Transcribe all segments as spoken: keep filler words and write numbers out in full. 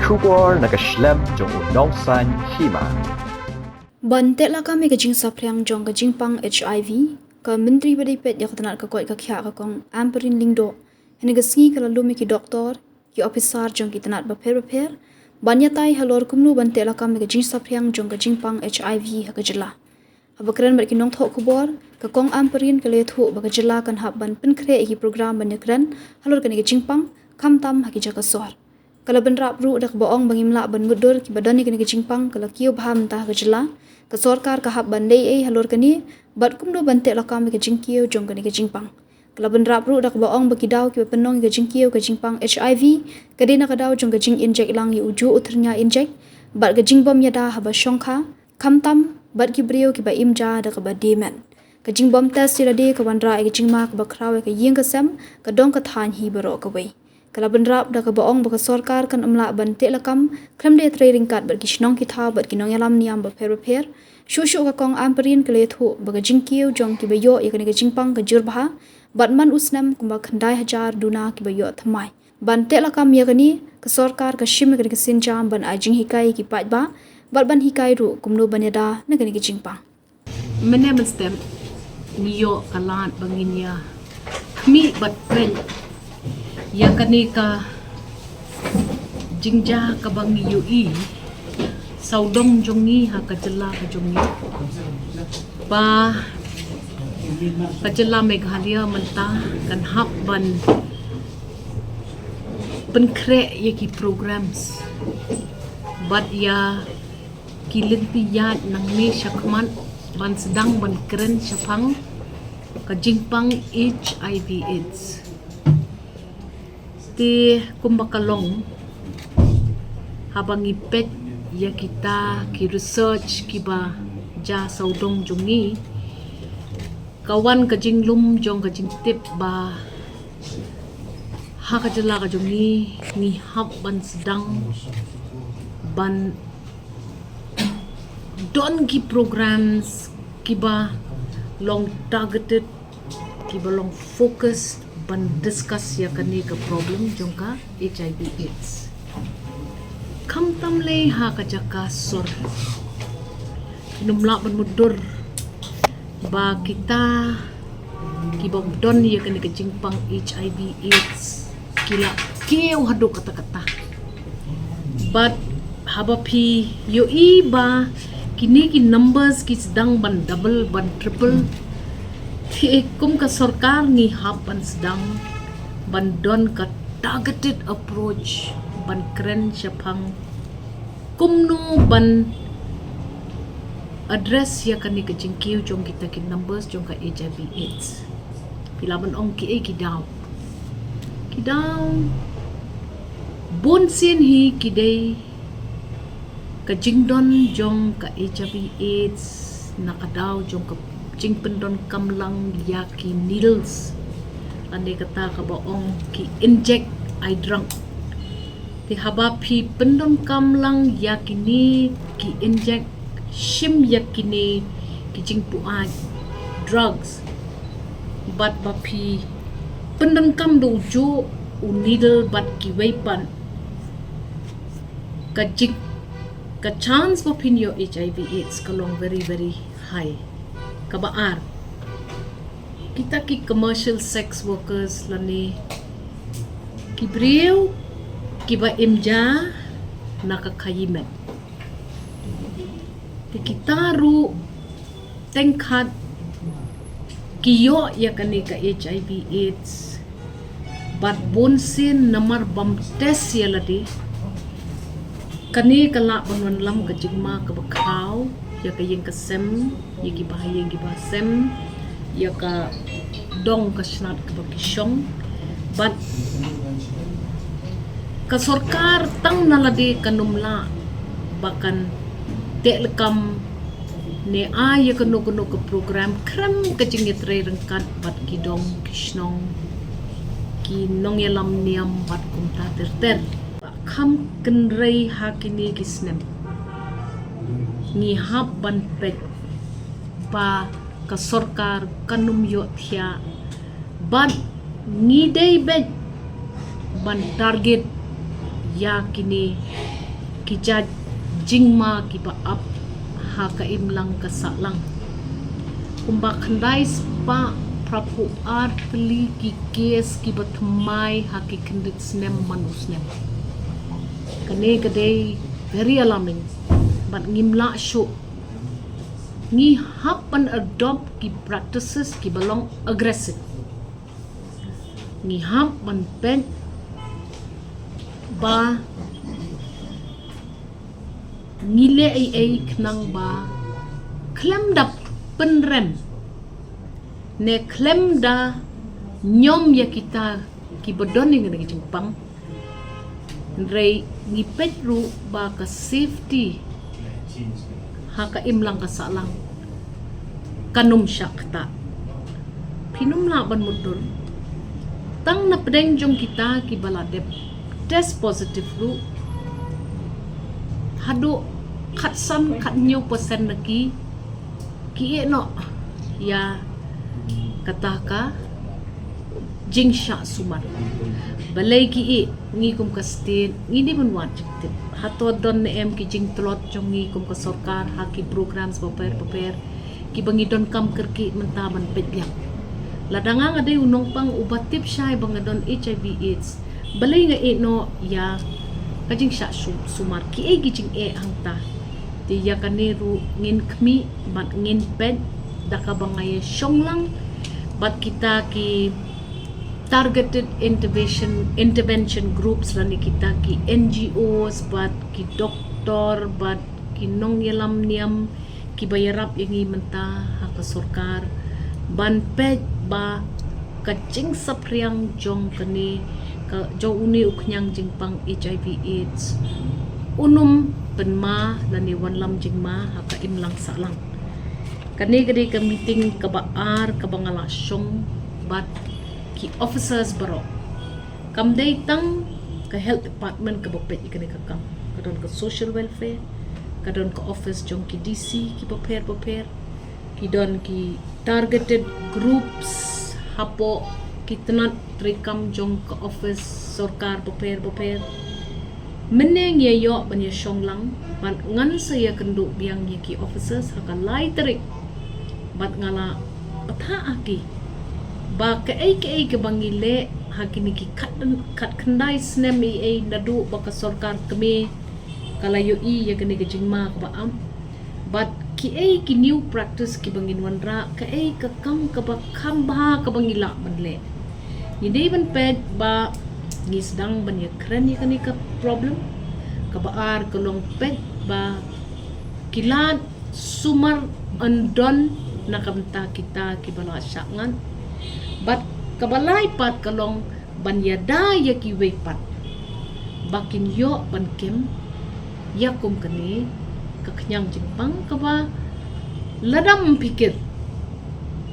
Khubor na ka shlem jong u Nongsaiñ Hima. Ban teh lakam ïa ka jingsaphriang jong ka jingpang H I V, ka Myntri ba dei peit ïa ka tnat ka koit ka khiah ka Kong Ampareen Lyngdoh, hynne ka sngi ka la lum ïa ki doktor, ki ophisar jong ki tnat bapher bapher ban ïatai halor kumno ban teh lakam ïa ka jingsaphriang jong ka jingpang H I V ha ka jylla. Haba kren bad ki nongthoh khubor, ka Kong Ampareen ka la ïathuh ba ka jylla kan hap ban pynkhreh ïa ki program ban ïakren halor kane ka jingpang, khamtam ha ki jaka sor. Ka la bynrap ruh da kaba ong ba ngim lah ban mutdur kiba don ïa kane ka jingpang ka la kiew bha mynta ha ka jylla. Ka sorkar ka hap ban leh ei halor kane bad kumno ban teh lakam ïa ka jingkiew jong kane ka jingpang. Ka la bynrap ruh da kaba ong ba ki daw kiba pynlong ïa ka jingkiew ka jingpang H I V ka dei na ka daw jong ka jinginjek lang ïa u juh u thyrnia injek bad ka jingbym ïada haba shongkha, khamtam bad ki briew kiba im ja da kaba die met. Ka jingbym test ïa lade ka wanrah ïa ka jingma kaba khraw ïa ka ïing ka sem, ka dong ka thaiñ hi baroh kawei. Ka la bynrap da kaba ong ba ka sorkar kan ym lah ban teh lakam khlem da trei ryngkat bad ki shnong ki thaw bad ki nongïalam niam bapher bapher. Shuh shuh ka Kong Ampareen ka la ïathuh ba ka jingkiew jong kiba ïoh ïa kane ka jingpang ka jur bha bad man u snem kumba khyndai hajar duna kiba ïoh thymmai. Ban teh lakam ïa kane, ka sorkar ka shim ïa kane ka sienjam ban ai jinghikai ïa ki paidbah bad ban hikai ruh kumno ban ïada na kane ka jingpang. Mynne mynstep ngi ïoh ka lad ba ngin ïa khmih bad peit ïa kane ka jingjia kaba ngi ïohi sawdong jong ngi ha ka jylla ka jong ngi, ba ka jylla Meghalaya mynta kan hap ban pynkhreh ïa ki programs bad ïa ki lynti ïaid nangne shakhmat ban sdang ban kren shaphang ka jingpang H I V AIDS. Te kumba ka long, haba ngi peit ïa kita ki research kiba jia sawdong jong ngi, ka wan ka jinglum jong ka jingtip ba ha ka jylla ka jong ngi, ngi hap ban sdang ban don ki programs kiba long targeted, kiba long focused ban discuss ïa kane ka problem jong ka H I V AIDS. Khamtam lei ha ka jaka sor, ngim lah ban mutdur ba kita kiba don ïa kane ka jingpang H I V AIDS ki la kiew haduh katta katta. Bad haba phi ïohi ba kine ki numbers ki sdang ban double, ban triple, te kum ka sorkar ngi hap ban sdang ban don ka targeted approach ban kren shaphang kumno ban address ïa kane ka jingkiew jong kita ki numbers jong ka H I V AIDS. Phi lah ban ong kiei ki daw? Ki daw bun sien hi ki dei ka jingdon jong ka H I V AIDS na ka daw jong ka jingpyndonkam lang ïa ki needles, lane kata kaba ong ki inject eye drug. Te haba phi pyndonkam lang ïa kine ki inject, shim ïa kine ki jingpynïaid drugs, bad ba phi pyndonkam da u juh u needle bad kiwei pat, ka jing, ka chance ba phin ïoh H I V AIDS ka long very very high. Kaba ar, kita ki commercial sex workers lane ki briew kiba im ja na ka khaïi met. Te kita ruh teng kat ki ïoh ïa kane ka H I V AIDS. Bad bun sien namar bym test ïa lade, kane ka lah ban wanlam ka jingma kaba khraw ïa ka ïing ka sem, ïa ki bahaïing ki bahasem, ïa ka dong ka snat kaba ki shong. Bad ka sorkar tang na lade kan ym lah ba kan teh lakam ne ai ïa kano kano ka program khlem ka jingïatrei ryngkat bad ki dong ki shnong, ki nongïalam niam bad kumta ter ter. Kham kynrei ha kine ki snem ngi hap ban peit ba ka sorkar kan ym ïohthiah, bad ngi dei beit ban target ïa kine ki jait jingma kiba ap ha ka imlang ka sahlang. Kumba khyndai spah phraphew ar tylli ki case kiba thymmai ha ki khyndiat snem man u snem. Kane ka dei very alarming bad ngim lah shuh. Ngi hap ban adopt ki practices kiba long aggressive. Ngi hap ban peit ba ngi leh ei ei khnang ba khlem da pynrem ne khlem da ñiom ïa kita kiba don ïa kane ka jingpang. Hynrei ngi peit ruh ba ka safety ha ka imlang ka sahlang kan ym shah ktah. Phin ym lah ban mutdur. Tang na pdeng jong kita kiba la dep test positive ruh, haduh khatsan khathynñiew percent na ki, ki ïeh noh ïa kata ka jingshah sumar. Balei ki ïeh? Ngi kum ka state ngi dei ban wad jingtip. Hato don ne em ki jingtlot jong ngi kum ka sorkar ha ki programs bapher bapher kiba ngi donkam kyrkieh mynta ban peit biang? Lada nga nga dei u nongpang uba tip shai ba nga don HIV AIDS, balei nga ïeh noh ïa ka jingshah shu- sumar? Ki ei ki jingeh hangta? Te ïa kane ruh ngin khmih bad ngin peit da kaba nga ïa shong lang bad kita ki targeted intervention, intervention groups lane kita ki NGOs bad ki doktor bad ki nongïalam niam kiba ïarap ïa ngi mynta ha ka sorkar ban peit ba ka jingsaphriang jong kane ka jong une u khñiang jingpang HIV AIDS un ym pynma lane wanlam jingma ha ka imlang sahlang. Kane ka dei ka meeting kaba ar kaba nga la shong bad ki officers baroh. Kam dei tang ka health department kaba peit ïa kane ka kam. Ka don ka social welfare, ka don ka office jong ki DC kiba pher bapher, ki don ki targeted groups hapoh ki tnat treikam jong ka office sorkar bapher bapher. Mynne ngi ïa ïoh ban ïa shong lang bad ngan sa ïa kynduh biang ïa ki officers ha ka lai tarik bad nga la bthah ha ki ba kaei kaei kaba ngi leh ha kine ki khat, khat khyndai snem ei ei naduh ba ka sorkar kmie ka la ïohi ïa kane ka jingma kaba ap. Bad kiei ki new practice kiba ngin wanrah, kaei ka kam kaba kham bha kaba ngi lah ban leh. Ngi dei ban peit ba ngi sdang ban ïa kren ïa kane ka problem. Kaba ar ka long peit ba ki lad sumar yn don na ka bynta kita kiba la shah ngat. Bad kaba lai pat ka long ban ïada ïa kiwei pat ba kin ïoh ban kem ïa kum kane ka khñiang jingpang kaba lada ym pyrkhat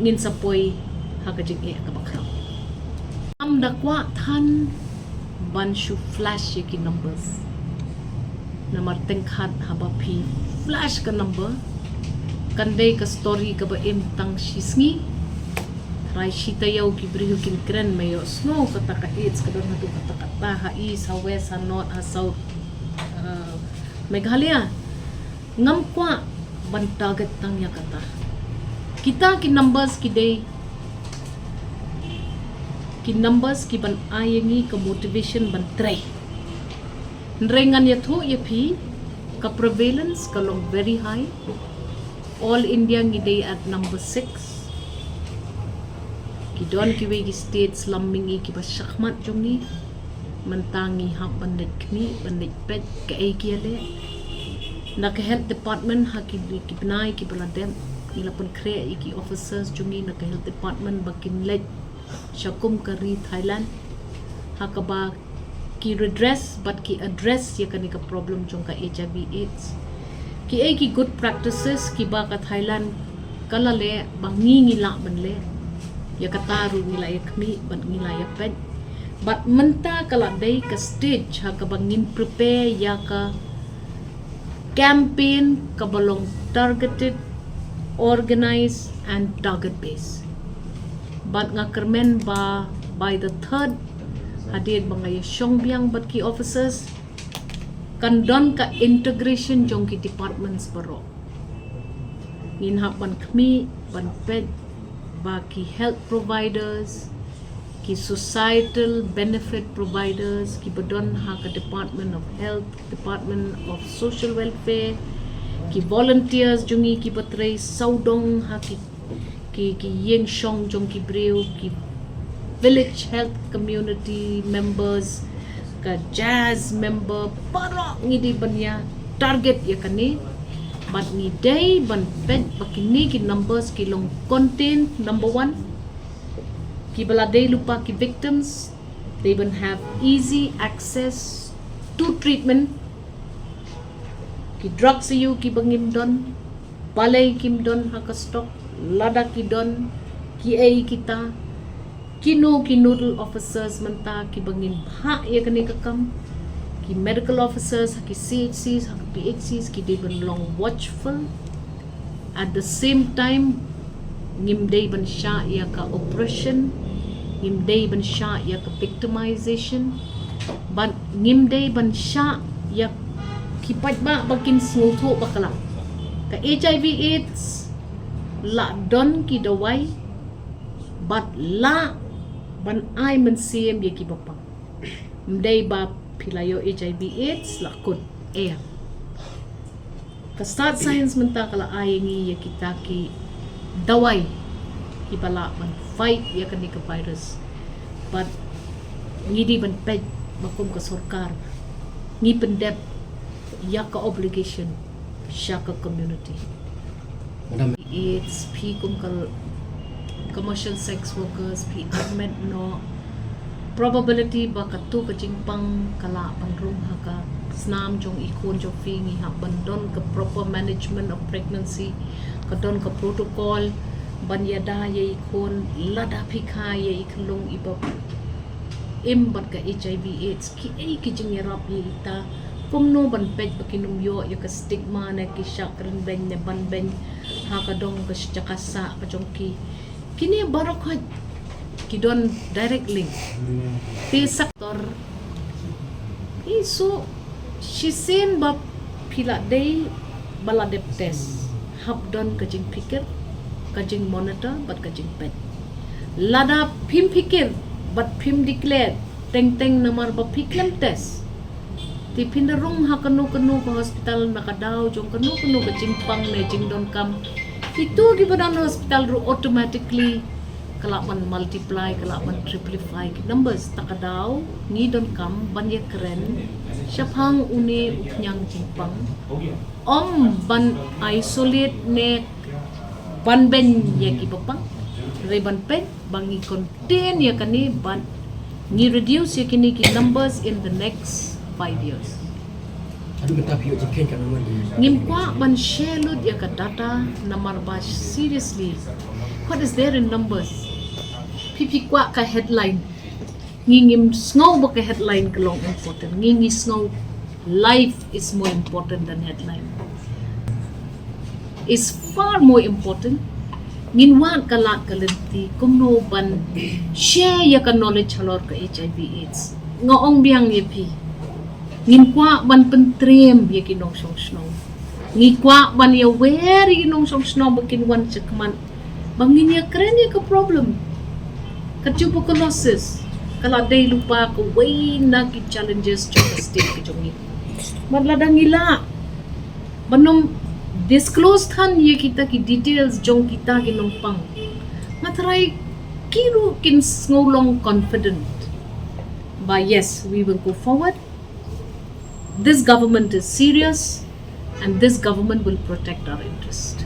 ngin sa poi ha ka jingeh kaba khraw. Ym da kwah than ban shu flash ïa ki numbers. Namar teng khat haba phi flash ka number kan dei ka story kaba im tang shi sngi. Trai shi taïew ki briew kin kren, me ïohsngew kata ka AIDS ka don haduh katta katta ha East, ha West, ha North, ha South, uh, Meghalaya. Ngam kwah ban target tang ïa kata. Kita ki numbers ki dei ki numbers kiban ai ïa ngi ka motivation ban trei. Hynrei ngan ïathuh ïa phi, ka prevalence ka long very high. All India ngi dei at number six. Ki don kiwei ki states lam mihngi kiba shakhmat jong ngi. Mynta ngi hap ban leit khmih, ban leit peit kaei ki ïaleh. Na ka health department ha ki, ki bnai kiba la dep ngi la pynkhreh ïa ki officers jong ngi na ka health department ba kin leit sha kum ka ri Thailand ha kaba ki redress bad ki address ïa kane ka problem jong ka HIV AIDS. Kiei ki good practices kiba ka Thailand ka la leh ba ngi ngi lah ban leh? Ïa kata ruh ngi la ïa khmih bad ngi la ïa peit. Bad mynta ka la dei ka stage ha kaba ngin prepare ïa ka campaign kaba long targeted, organized and target based. Bad nga kyrmen ba by the third, hadien ba nga ïa shong biang bad ki officers, Kan don ka integration jong ki departments baroh. Ngin hap ban khmih ban peit ba ki health providers, ki societal benefit providers kiba don ha ka Department of Health, Department of Social Welfare, ki volunteers jong ngi kiba trei sawdong ha ki ki ki ïing shong jong ki briew, ki village health community members, ka JAHS member, baroh ngi dei ban ïa target ïa kane. Bad ngi dei ban peit ba kine ki numbers ki long contained, number one. Kiba la dei lypa ki victims, they will have easy access to treatment. Ki drugs aiu kiba ngim don, balei kim don ha ka stock, lada ki don, kiei kita, kino ki nodal officers mynta kiba ngin bhah ïa kane ka kam, ki medical officers ha ki CHCs, ha ki PHCs, ki dei ban long watchful. At the same time, ngim dei ban shah ïa ka oppression, ngim dei ban shah ïa ka victimization, bad ngim dei ban shah ïa ki paidbah ba kin sngewthuh bakla. Ka HIV AIDS la don ki dawai bad la ban ai mynsiem ïa kiba pang. Ym dei ba phi la ïoh HIV AIDS la kut. Eh. Ka stad science mynta ka la ai ïa ngi ïa kita ki dawai kiba lah ban fight ïa kane ka virus. Bad ngi dei ban peit ba kum ka sorkar ngi pyndep ïa ka obligation sha ka community. Madam. It's phi kum ka commercial sex workers, phi admit noh, probability ba katu ka jingpang ka lah ban rung ha ka snam jong i khun jong phi. Ngi hap ban don ka proper management of pregnancy, ka don ka protocol ban ïada ïa i khun lada phi kha ïa i khyllung iba im bad ka HIV AIDS, kiei ki jingïarap ïa ita, kumno ban peit ba kin ym ïoh ïa ka stigma ne ki shah kren beiñ ne ban beiñ ha ka dong ka jaka sah ka jong ki. Kine baroh khoit ki don direct link. Te sector i su shisien ba phi la dei ba la dep test, hap don ka jingpikir, ka jingmonitor bad ka jingpeit. Lada phim pikir bad phim declare teng teng namar ba phi khlem test, te phin da rung ha kano kano ka hospital na ka daw jong kano kano ka jingpang ne jingdonkam. Itu kiba don hospital ruh automatically ka lah ban multiply, ka lah ban triplify ki numbers. Ta ka daw ngi donkam ban ïakren shaphang une u khñiang jingpang, ym ban isolate ne ban beiñ ïa kiba pang, hynrei ban peit ba ngi contain ïa kane bad ngi reduce ïa kine ki numbers in the next five years. Haduh mynta phi ïoh jingkheiñ katno ngan? Ngim kwah ban share lut ïa ka data namar ba seriously, what is there in numbers? Phi phi kwah ka headline. Ngi ngim sngew ba ka headline ka long important. Ngi ngi sngew life is more important than headline. Is far more important. Ngin wad ka lad ka lynti kumno ban share ïa ka knowledge halor ka HIV AIDS. Nga ong biang ïa phi, ngin kwah ban pyntriem ïa ki nongshong shnong. Ngi kwah ban ïa wer ïa ki nongshong shnong ba kin wan shakhmat ba ngin ïakren ïa ka problem. Ka tuberculosis ka la dei lypa kawei na ki challenges jong ka state ka jong ngi. Bad lada ngi lah ban ym disclose than ïa kita ki details jong kita ki nongpang, nga tharai ki ruh kin sngew long confident ba yes, we will go forward. This government is serious and this government will protect our interest.